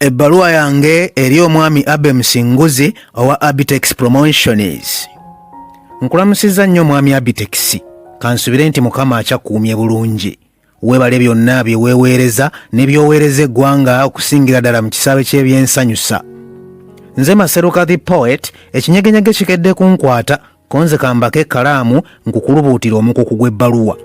Ebbaluwa yange eri omwami Abe Musinguzi owa Abitex Promotions. Nkulamusizza nnyo mwami Abitex. Kansubire nti Mukama akyakuumye bulungi. Weebale byonna bye weeweereza ne by'oweereza eggwanga okusingira ddala mu kisaawe ky'ebyensanyusa. Nze Maseruka the Poet, ekinyegenyege kikedde kunkwata Konze kambake ekkalaamu nkukulubuutire omukuku gw'ebbaluwa.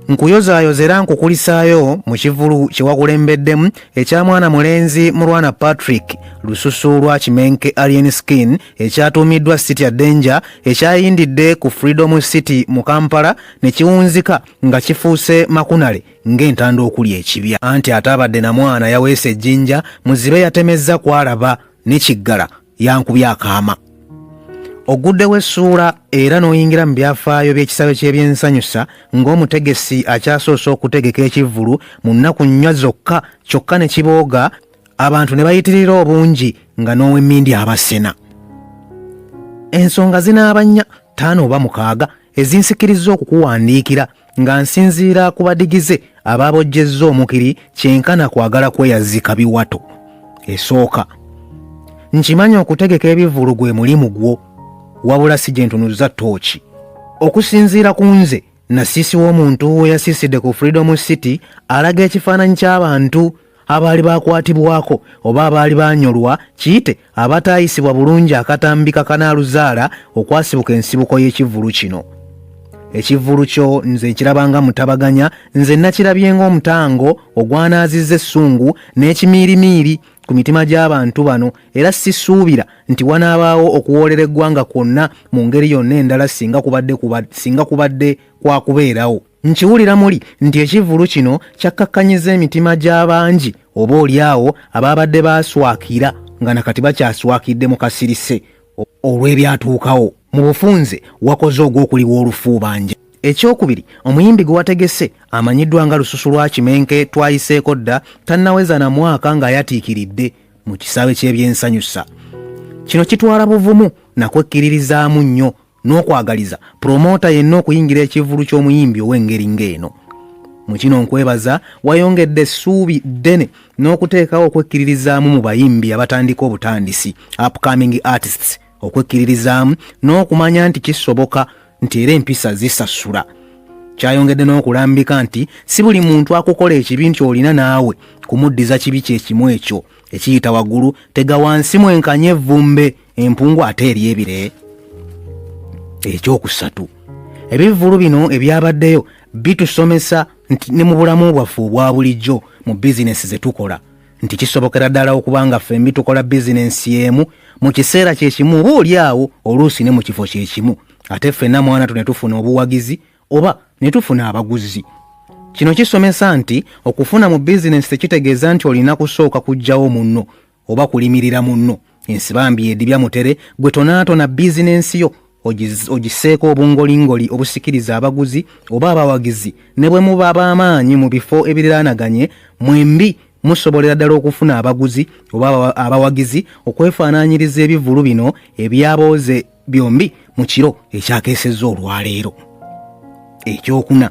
Nkuyozaayoza era nkukulisaayo mu kivvulu kye wakulembeddemu ekya mwana mulenzi Mulwana Patrick Lususu lwa Kimenke Alien Skin ekyatuumiddwa City ya Danger ekyayindidde ku Freedom City mu Kampala ne kiwunzika nga kifuuse makunale ng'entanda okuli ekibya. Anti ataabadde na mwana yaweese ejjinja, muzibe yatemezza kwalaba ne kiggala yankubye akaama. Ogguddewo essuula era n'oyingira mu byafaayo by'ekisaawe ky'ebyensanyusa ng'omutegesi akyasoose okutegeka ekivvulu mu nnaku nnya zokka kyokka ne kibooga abantu ne bayitirira obungi nga n'ow'emmindi abasena. Ensonga zinaaba nnya, ttaano oba mukaaga ezinsikirizza okukuwandiikira nga nsinziira ku badigize abaabojjezza omukiri kyenkana kwagala kweyazika biwato. Esooka, nkimanyi okutegeka ebivvulu gwe mulimu gwo, wabula si gye ntunuzza ttooki. Okusinziira ku nze, nasiisi w'omuntu we yasiisidde ku Freedom City alaga ekifaananyi ky'abantu abaali bakwatibwako oba abaali banyolwa kiyite abataayisibwa bulungi akatambi kakanaaluzaala okwasibuka ensibuko y'ekivvulu kino. Ekivvulu kyo nze nkiraba nga mutabaganya, nze nakirabye ng'omutango ogwanaazizza essungu n'ekimiirimiiri ku mitima gy'abantu bano era sisuubira nti wanaabaawo okuwoolera eggwanga kwonna mu ngeri yonna endala singa kubadde singa kubadde kwakubeerawo. Nkiwulira muli nti ekivvulu kino kyakkakkanyizza emitima gy'abangi oba olyawo abaabadde baaswakira nga nakati bakyaswakidde mu kasirise olw'ebyatuukawo. Mu bufunze wakoze ogw'okuliwa olufuubanja. Ekyokubiri, omuyimbi gwe wategese amanyiddwa nga Lususu lwa Kimenke twayiseeko dda tannaweza na mwaka ng'ayatiikiridde mu kisaawe ky'ebyensanyusa. Kino kitwala buvumu na kwekkiririzaamu nnyo n'okwagaliza pulomoota yenna okuyingira ekivvulu ky'omuyimbi ow'engeri ng'eno. Mu kino nkwebaza wayongedde essuubi ddene n'okuteekawo okwekkiririzaamu mu bayimbi abatandika obutandisi, upcoming artists, okwekkiririzaamu n'okumanya nti kisoboka nti era empisa zisasula. Kyayongedde n'okulambika nti si buli muntu akukola ekibi nti olina naawe kumuddiza kibi kye kimu ekyo ekiyita waggulu tega wansi mwenkanye evvumbe empungu ate eri ebire. Ekyokusatu, ebivvulu bino ebyabaddeyo bitusomesa nti ne mu bulamu bwaffe obwa bulijjo mu bizinesi ze tukola nti kisobokera ddala okuba nga ffembi tukola bizinensi emu mu kiseera kye kimu oba oli awo oluusi ne mu kifo kye kimu ate ffenna mwana tu ne tufuna obuwagizi oba ne tufuna abaguzi. Kino kisomesa nti okufuna mu bizinensi tekitegeeza nti olina kusooka kuggyawo munno oba kulimirira munno. Ensibambi edibya mutere gwe tonaatona bizinensi yo ogiseeko obungolingoli obusikiriza abaguzi oba abawagizi ne bwe muba ab'amaanyi mu bifo ebiriraanaganye mwembi musobolera ddala okufuna abaguzi oba abawagizi okwefaanaanyiriza ebivvulu bino ebyabooze byombi mu kiro ekyakeesezza olwaleero. Ekyokuna,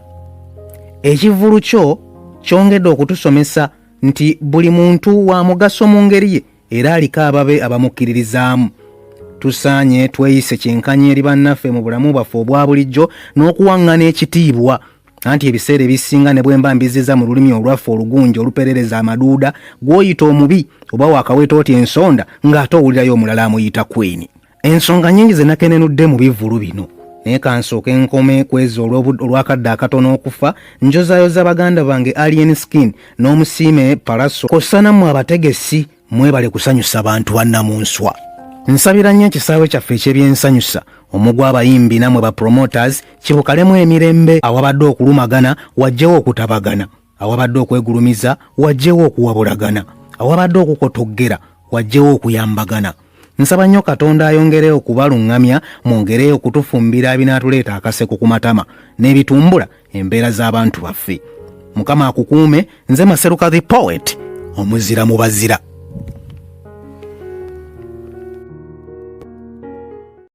ekivvulu kyo kyongedde okutusomesa nti buli muntu wa mugaso mu ngeri ye era aliko ababe abamukkiririzaamu. Tusaanye tweyise kyenkanyi eri bannaffe mu bulamu bwaffe obwa bulijjo n'okuwaŋŋana ekitiibwa. Anti ebiseera ebisinga ne bwe mba mbizziza mu lulimi olwaffe olugunja oluperereza amaduuda, gw'oyita omubi oba wakaweta oti ensonda ng'ate owulirayo omulala amuyita kwini. Ensonga nnyingi ze nakenenudde mu bivvulu bino naye kansooke nkome kwezi olw'akadde akatono okufa njozaayoza baganda bange Alien Skin n'omusiime Pallaso kw'ossa nammwe abategesi mwebale kusanyusa bantu bannamunswa. Nsabira nnyo ekisaawe kyaffe eky'ebyensanyusa omugwa abayimbi namwe ba promoters kibukalemu emirembe awabadde okulumagana wajjewo okutabagana awabadde okwegulumiza wajjewo okuwabulagana awabadde okukotoggera wajjewo okuyambagana. Nsaba nnyo Katonda ayongere okubaluŋŋamya mwongere okutufumbira ebinaatuleeta akaseko ku matama n'ebitumbula embeera z'abantu baffe. Mukama akukuume. Nze Maseruka the Poet, omuzira mu bazira.